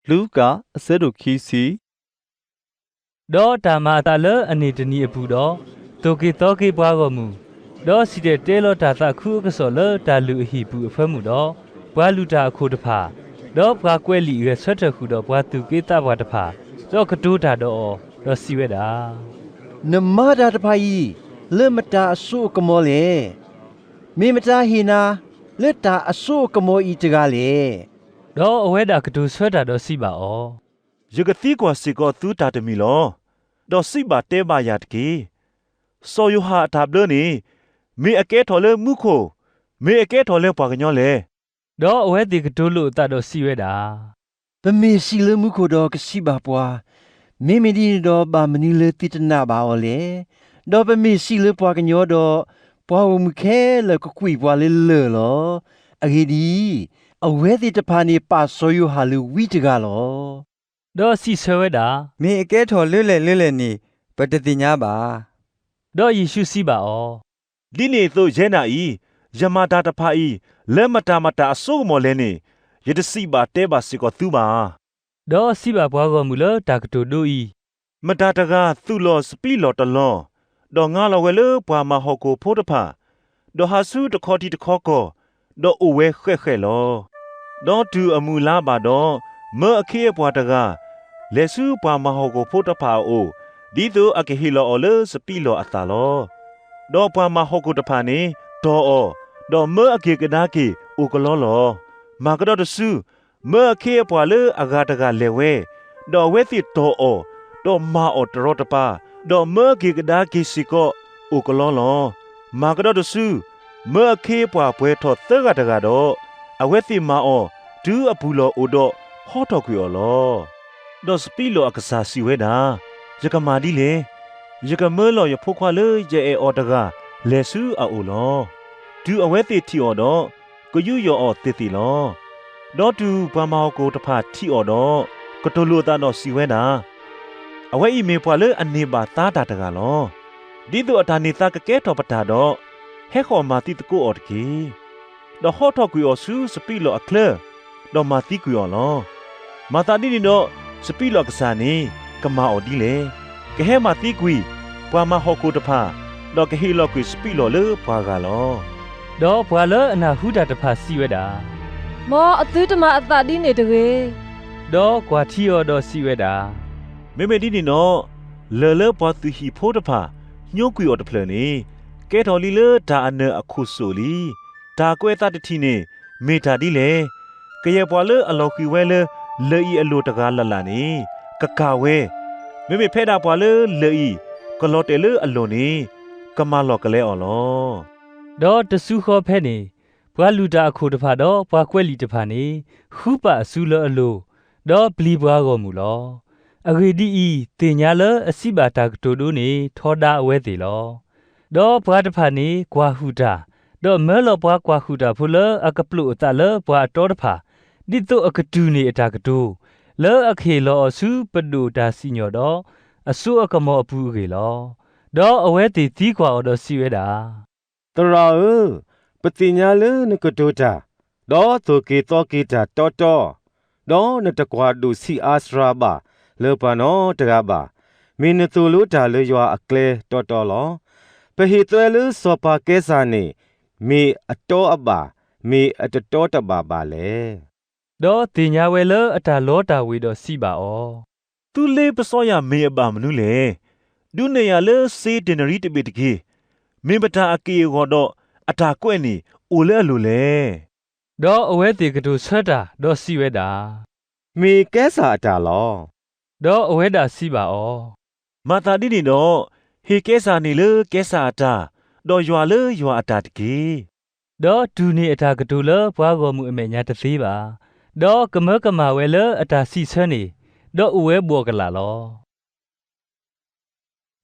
လူၤကၣ် အဆၢဒိၣ်ခံဆံ ဒီးတၢ်မၤအသးလၢအန့ၣ်တနံၤအပူၤဒီး, သိၣ်က့ၤသီက့ၤပှၤဂီၢ်မုၢ်, ဒီးစံၣ်တဲၤတဲလီၤတၢ်သးခုအကစီၣ်လၢတၢ်လုၢ်အဟံၣ်ပူၤအဖၢမုၢ်ဒီး, ပှၤလုၢ်တၢ်အခိၣ်တဖၣ်, ဒီးပှၤကွဲးလံာ်ဂဲၤဆၢထၢၣ်ဃုာ်ဒီးပှၤသူၣ်က့သးပှၢ်တဖၣ်, ဒီးကတိၤတၢ်ဒီးအီၤ, ဒီးစံးဝဲဒၣ်, နမၤတၢ်တဖၣ်အံၤ လၢမတၤအစိအကမီၤလဲၣ်. မ့ၢ်မတၤဟ့ၣ်နၤ လၢတၢ်အစိအကမီၤအံၤတဂၤလဲၣ်. ဒီးအဝဲဒၣ်ကတိၤဆၢတၢ်ဒီးစံးဘၣ်အီၤ, ယကသံကွၢ်စ့ၢ်ကီးသုတၢ်တမံၤလီၤ. ဒီးစံးဘၣ်တဲဘၣ်ယၤတက့ၢ်. စီၤယိၤဟၣ်အတၢ်ဘျၢန့ၣ်, မ့ၢ်အကဲထီၣ်လၢမူခိၣ်, မ့ၢ်အကဲထီၣ်လၢပှၤကညီလဲၣ်. ဒီးအဝဲသ့ၣ်ကတိၤလိာ်အသးဒီးစံးဝဲဒၣ်, ပမ့ၢ်စံးလၢမူခိၣ်ဒီးကစံးဘၣ်ပှၤ, မ့မ့ၢ်ဒ်န့ၣ်ဒီး ဘၣ်မနုၤလၢသုတနာ်ဘၣ်အီၤလဲၣ်. ဒီးပမ့ၢ်စံးလၢပှၤကညီဒီး, ပှၤဂီၢ်မုၢ်ခဲလၢာ်ကကွံာ်ပှၤလၢလၢၢ်လီၤ. အဂ့ၢ်ဒ်အံၤ, အဝဲသ့ၣ်တဖၣ်န့ၣ်ပာ်စီၤယိၤဟၣ်လၢဝံတဂၤလီၤ. ဒီးစံးဆၢဝဲဒၣ်, မ့ၢ်အကဲထီၣ်လၢလဲၣ်လၢလဲၣ်န့ၣ် ပတသ့ၣ်ညါဘၣ်. ဒီးယ့ၣ်ၡူးစံးဘၣ်အီၤ, ဒ်န့ၣ်အသိးယဲဒၣ်အံၤ, ယမၤတၢ်တဖၣ်အံၤ လၢမတၤမတၤအစိကမီၤလဲၣ်န့ၣ်, ယတစံးဘၣ်တဲဘၣ်စ့ၢ်ကီးသုဘၣ်. ဒီးစံးဘၣ်ပှၤဂီၢ်မုၢ်လၢတၢ်ကတိၤဒိအံၤ, မတၤတဂၤသူၣ်လီၤစပံးလီၢ်တလီၢ်, ဒီးငါလီၤဝဲလၢပှၤမၤဟီၣ်ခိၣ်ဖိတဖၣ်, ဒီးဟးဆူတခီထံတခီကီၢ်, ဒီးအိၣ်ဝဲဃဲးဃဲးလီၤ. ဒီးတုၤအမုၢ်လါဘၣ်ဒီး, မၢအခ့အပှၤတဂၤ လဲၤဆူပှၤမၤဟီၣ်ခိၣ်ဖိတဖၣ်အအိၣ်, ဒ်သိးအကဟ့ၣ်လီၤအီၤလၢစပံးလီၢ်အသၣ်လီၤ. ဒီးပှၤမၤဟီၣ်ခိၣ်တဖၣ်န့ၣ်တီၢ်အီၤ, ဒီးမၢအက့ၤကဒါက့ၤအိၣ်ကလီလီၤ. မၤကဒီးတစု, မၢအခ့အပှၤလၢအဂၤတဂၤလဲၤဝဲ, ဒီးအဝဲသ့ၣ်တီၢ်အီၤ, ဒီးမၤအီၤတရီတပါ, ဒီးမၢအက့ၤကဒါက့ၤစ့ၢ်ကီးအိၣ်ကလီလီၤ. မၤကဒီးတစု, မၢအခ့အပှၤပှဲၤထီၣ်သၢဂၤတဂၤဒီး, အဝဲသ့ၣ်မၤအီၤတုၤအပူၤလီၢ်အိၣ်ဒီး ဟီထီၣ်ကွံာ်အီၤလီၤ. ဒီးစပံးလီၢ်အကစၢ်စံးဝဲဒၣ်, ယကမၤဒ်လဲၣ်. ယကမၢလီၤယဖိခွါလၢယအဲၣ်အီၤတဂၤလဲၤဆူအအိၣ်လီၤ. တုၤအဝဲသ့ၣ်ထံၣ်အီၤဒီး, ကယူးယီၣ်အီၤသ့ၣ်သ့ၣ်လီၤ. ဒီးတုၤပှၤမၤဟီၣ်ခိၣ်တဖၣ်ထံၣ်အီၤဒီး, ကတိၤလိာ်အသးဒီးစံးဝဲဒၣ်, အဝဲအံၤမ့ၢ်ပှၤလၢအန့ၢ်ဘၣ်သါတၢ်တဂၤလီၤ. ဒ်သိးအတၢ်န့ၢ်သါကကဲထီၣ်ပတၢ်ဒီး, ဟဲဃီၤမၤသံသကိးအီၤတက့ၢ်. ဒီးဟီထီၣ်ကွံာ်အီၤဆူစပံးလီၢ်အချၢ, ဒီးမၤသံကွံာ်အီၤလီၤ. မၤသးဒ်န့ၣ်ဒီး, စပံးလီၢ်အကစၢ်န့ၣ်ကမၤအီၤဒ်လဲၣ်. ကဟဲမၤသံကွံာ်ပှၤမၤဟီၣ်ခိၣ်တဖၣ်, ဒီးကဟ့ၣ်လီၤကွံာ်စပံးလီၢ်လၢပှၤဂၤလီၤ. ဒီးပှၤလၢအနၢ်ဟူတၢ်တဖၣ်စံးဝဲဒၣ်, မ်အသုတမၤအသးဒ်န့ၣ်တဂ့ၤ. ဒီးကွၢ်ထံအီၤဒီးစံးဝဲဒၣ်, မ့မ့ၢ်ဒ်န့ၣ်ဒီး, လၢၢ်လၢပှၤသူၣ်ဟံၣ်ဖိတဖၣ်ညိကွံာ်အီၤတဖျၢၣ်န့ၣ်, ကဲထီၣ်လံလၢတၢ်အနၢၤအခိၣ်စိၣ်လံ. တၢ်ကွဲးအသးတထံၣ်န့ၣ်မ့ၢ်တၢ်ဒ်လဲၣ်. ကယဲၢ်ပှၤလၢအလီၤဃံၤဝဲလၢလၢၢ်အံၤအလိၤတဂၤလၢ်လၢ်န့ၣ်, ကကၢ်ဝဲ, မ့မ့ၢ်ဖဲဒၣ်ပှၤလၢလၢၢ်အံၤကလီၤတဲာ်လၢအလိၤန့ၣ်, ကမၤလီၢ်ကလဲအီၤလီၤ. ဒီးတစုဃီဖဲန့ၣ်, ပှၤလုၢ်တၢ်အခိၣ်တဖၣ်ဒီးပှၤကွဲးလံာ်တဖၣ်န့ၣ်, ဃုပာ်အစုလၢအလိၤ, ဒီးပျံၤပှၤဂီၢ်မုၢ်လီၤ. အဂ့ၢ်ဒ်အံၤ, သ့ၣ်ညါလၢအစံးဘၣ်တၢ်ကတိၤဒိန့ၣ်ထီဒါအဝဲသ့ၣ်လီၤ. ဒီးပှၤတဖၣ်န့ၣ်ကွၢ်ဟုၣ်တၢ်, ဒီးမၢလီၤပှၤကွၢ်ဟုၣ်တၢ်ဖိလၢအကပျိာ်အသးလၢပှၤအတီတဖၣ်, ဒ်သိးအကတုၤန့ၢ်အတၢ်ကတိၤ, လၢအကဟ့ၣ်လီၤအီၤဆူပဒိၣ်တၢ်စံၣ်ညီၣ်ဒီးအစိအကမီၤအပူၤအဂ့ၢ်လီၤ. ဒီးအဝဲသ့ၣ်သံကွၢ်အီၤဒီးစံးဝဲဒၣ်, သရၣ်ဧၢ, ပသ့ၣ်ညါလၢနကတိၤတၢ်, ဒီးသိၣ်က့ၤသီက့ၤတၢ်တီတီ, ဒီးနတကွၢ်ဒိၣ်ဆံးအါစှၤဘၣ်လၢပှၤနီတဂၤဘၣ်. မ့ၢ်နသိၣ်လိတၢ်လၢယွၤအကျဲတီတီလီၤ. ပဟ့ၣ်သွဲလၢစီၤပၤကဲစၢ်န့ၣ်, မ့ၢ်အတီအဘၣ်, မ့ၢ်အတတီတဘၣ်ဘၣ်လဲၣ်. ဒီးသ့ၣ်ညါဝဲလၢအတၢ်လီတၢ်ဝ့ၤဒီးစံးဘၣ်အီၤ, သုလ့ပစီယၤမ့ၢ်အဘၣ်မနုၤလဲၣ်. ဒုးနဲၣ်ယၤလၢစ့တ့ၢ်နရံၣ်တဘ့ၣ်တက့ၢ်. မ့ၢ်မတၤအက့ၢ်အဂီၤဒီးအတၢ်ကွဲးန့ၣ်အိၣ်လၢအလိၤလဲၣ်. ဒီးအဝဲသ့ၣ်ကတိၤဆၢတၢ်ဒီးစံးဝဲဒၣ်, မ့ၢ်ကဲစၢ်အတၢ်လီၤ. ဒီးအဝဲဒၣ်စံးဘၣ်အီၤ, မၤသးဒ်န့ၣ်ဒီး, ဟ့ၣ်ကဲစၢ်န့ၣ်လၢကဲစၢ်အတၢ်, ဒီးယွၤလၢယွၤအတၢ်တက့ၢ်. ဒီးတူၢ်န့ၢ်အတၢ်ကတိၤလၢပှၤဂီၢ်မုၢ်အမဲာ်ညါတသ့ဘၣ်. ဒီးကမၢကမၣ်ဝဲလၢအတၢ်စံးဆၢန့ၣ်, ဒီးအိၣ်ဝဲဘှီၣ်ကလာ်လီၤ.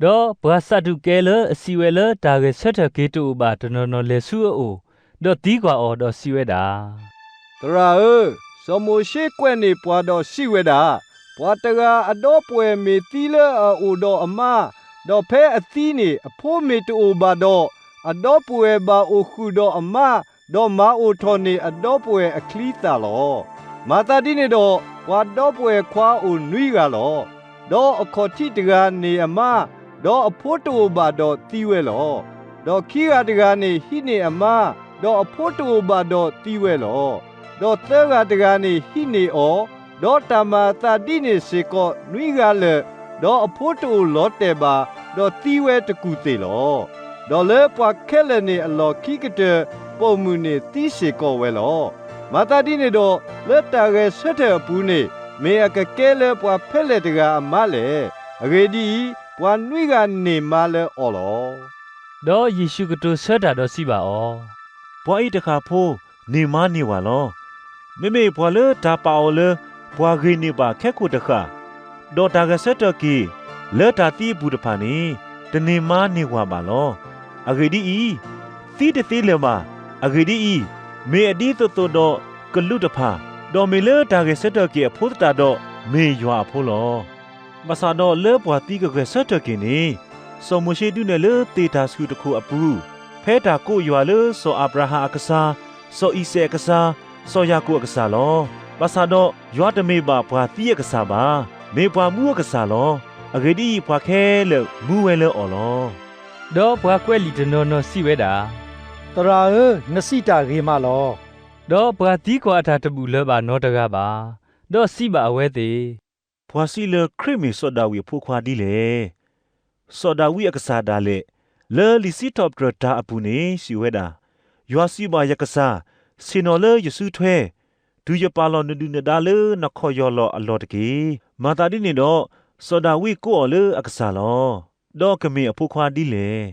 ဒီးပှၤစးဒူၤကဲလၢအစံးဝဲလၢတၢ်ဂဲၤဆၢထၢၣ်က့ၤတအိၣ်ဘၣ်တနီၤနီၤလဲၤဆူအအိၣ်, ဒီးသံကွၢ်အီၤဒီးစံးဝဲဒၣ်, သရၣ်ဧၢ, စီၤမိၤၡ့ကွဲးန့ၢ်ပှၤဒီးစံးဝဲဒၣ်, ပှၤတဂၤအဒီပုၢ်ဝဲၢ်မ့ၢ်သံလၢအအိၣ်ဒီးအမါ, ဒီးဖဲအသံန့ၣ်အဖိမ့ၢ်တအိၣ်ဘၣ်ဒီး, အဒီပုၢ်ဝဲၢ်ဘၣ်အိၣ်ဃုာ်ဒီးအမါ, ဒီးမၤအိၣ်ထီၣ်န့ၢ်အဒီပုၢ်ဝဲၢ်အချံသၣ်လီၤ. မၤသးဒ်န့ၣ်ဒီး ပှၤဒီပုၢ်ဝဲၢ်ခွါအိၣ်နွံဂၤလီၤ. ဒီးအခီၣ်ထံးတဂၤန့ၢ်အမါ, ဒီးအဖိတအိၣ်ဘၣ်ဒီးသံဝဲလီၤ. ဒီးခံဂၤတဂၤန့ၣ်ဟံးန့ၢ်အမါ, ဒီးအဖိတအိၣ်ဘၣ်ဒီးသံဝဲလီၤ. ဒီးသၢဂၤတဂၤန့ၣ်ဟံးန့ၢ်အီၤ, ဒီးတၢ်မၤအသးဒ်န့ၣ်စ့ၢ်ကီးနွံဂၤလၢာ်, ဒီးအဖိတအိၣ်လီၤတဲာ်ဘၣ်, ဒီးသံဝဲတကူၢ်သ့ၣ်လီၤ. ဒီးလၢပှၤခဲလၢာ်န့ၣ်အလီၢ်ခံကတၢၢ် ပိာ်မုၣ်န့ၣ်သံစ့ၢ်ကီးဝဲလီၤ. မၤသးဒ်န့ၣ်ဒီး လၢတၢ်ဂဲၤဆၢထၢၣ်အပူၤန့ၣ် မ့ၢ်အကကဲလၢပှၤဖဲလဲၣ်တဂၤအမါလဲၣ်. အဂ့ၢ်ဒ်အံၤ, ပှၤနွံဂၤန့ၢ်မါလၢအီၤလီၤ. ဒီးယ့ၣ်ၡူးကတိၤဆၢတၢ်ဒီးစံးဘၣ်အီၤ, ပှၤအံၤတဃၣ်ဖိန့ၢ်မါန့ၢ်ဝၤလီၤ. မ့မ့ၢ်ပှၤလၢတၢ်ပာ်အီၤလၢပှၤဂ့ၤန့ၢ်ဘၣ်ခဲခိၣ်တဃၣ်, ဒီးတၢ်ဂဲၤဆၢထၢၣ်က့ၤ လၢတၢ်သံအပူၤတဖၣ်န့ၣ် တန့ၢ်မါန့ၢ်ဝၤဘၣ်လီၤ. အဂ့ၢ်ဒ်အံၤ, သံတသ့လၢၤဘၣ်. အဂ့ၢ်ဒ်အံၤ, မ့ၢ်အဒ်သိးသိးဒီးကလူးတဖၣ်, ဒီးမ့ၢ်လၢတၢ်ဂဲၤဆၢထၢၣ်က့ၤအဖိသတးဒီး မ့ၢ်ယွၤအဖိလီၤ. ဘၣ်ဆၣ်ဒီးလၢပှၤသံကဂဲၤဆၢထၢၣ်က့ၤန့ၣ်, စီၤမိၤၡ့ဒုးနဲၣ်လၢသ့ၣ်တၢ်ဆှုၣ်တခိၣ်အပူၤ, ဖဲတၢ်ကိးယွၤလၢစီၤအၤဘြၤဟၣ်အကစၢ်, စီၤအံၤစဲးအကစၢ်, စီၤယၤကိာ်အကစၢ်လီၤ. ဘၣ်ဆၣ်ဒီးယွၤတမ့ၢ်ဘၣ်ပှၤသံအကစၢ်ဘၣ်. မ့ၢ်ပှၤမူအကစၢ်လီၤ. အဂ့ၢ်ဒ်အံၤ, ပှၤခဲလၢာ်မူဝဲလၢအီၤလီၤ. ဒီးပှၤကွဲးလံာ်တနီၤနီၤစံးဝဲဒၣ်, သရၣ်ဧၢ, နစံးတၢ်ဂ့ၤမးလီၤ. ဒီးပှၤသံကွၢ်အတၢ်တဘူၣ်လၢၤဘၣ်နီတဂၤဘၣ်, ဒီးစံးဘၣ်အဝဲသ့ၣ်, ပှၤစံးလၢခရံာ်မ့ၢ်စီၤဒၤဝံးအဖိခွါဒ်လဲၣ်. စီၤဒၤဝံးအကစၢ်ဒၣ်လဲာ် လၢလံာ်စံးထီၣ်ပတြၢၤတၢ်အပူၤန့ၣ် စံးဝဲဒၣ်, ယွၤစံးဘၣ်ယကစၢ်, ဆ့ၣ်နီၤလၢယစုထွဲ, တုၤယပာ်လီၤနဒုၣ်နဒါလၢနခီၣ်ယီၢ်လီၢ်အလီၢ်တက့ၢ်. မၤသးဒ်န့ၣ်ဒီး စီၤဒၤဝံးကိးအီၤလၢအကစၢ်လီၤ. ဒီးကမ့ၢ်အဖိခွါဒ်လဲၣ်.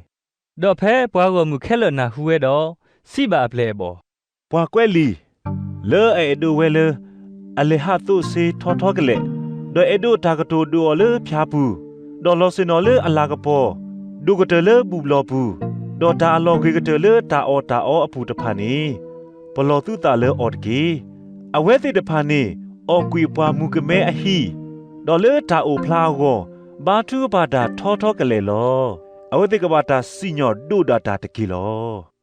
ဒီးဖဲပှၤဂီၢ်မုၢ်ခဲလၢာ်နၢ်ဟူဝဲဒီး, စံးဘၣ်အပျဲၢ်အဘီၣ်, ပှၤကွဲးလံာ် လၢအအဲၣ်ဒိးဝဲလၢ အလဲၤဟးသိးစ့ထီထီကလဲာ်, ဒီးအဲၣ်ဒိးတၢ်ကတိၤဒိးအီၤလၢဖၠါပူၤ, ဒီးလီၤဆ့ၣ်နီၤလၢအလၤကပီၤ, ဒိၣ်ကတၢၢ်လၢဘူၣ်ဘျီၣ်ပူၤ, ဒီးတၢ်အလီၤဂ့ၤကတၢၢ်လၢတၢ်အီၣ်တၢ်အီအပူၤတဖၣ်န့ၣ်, ပလီၢ်သုသးလၢအီၤတက့ၢ်. အဝဲသ့ၣ်တဖၣ်န့ၣ် အီၣ်ကွံာ်ပှၤမူကမဲအဟံၣ်, ဒီးလၢတၢ်အိၣ်ဖျါအဂီၢ် ဘါထုကဖၣ်တၢ်ထီထီကလဲာ်လီၤ. အဝဲသ့ၣ်ကဘၣ်တၢ်စံၣ်ညီၣ်ဒိၣ်ဒၣ်တၢ်တက့ၢ်လီၤ.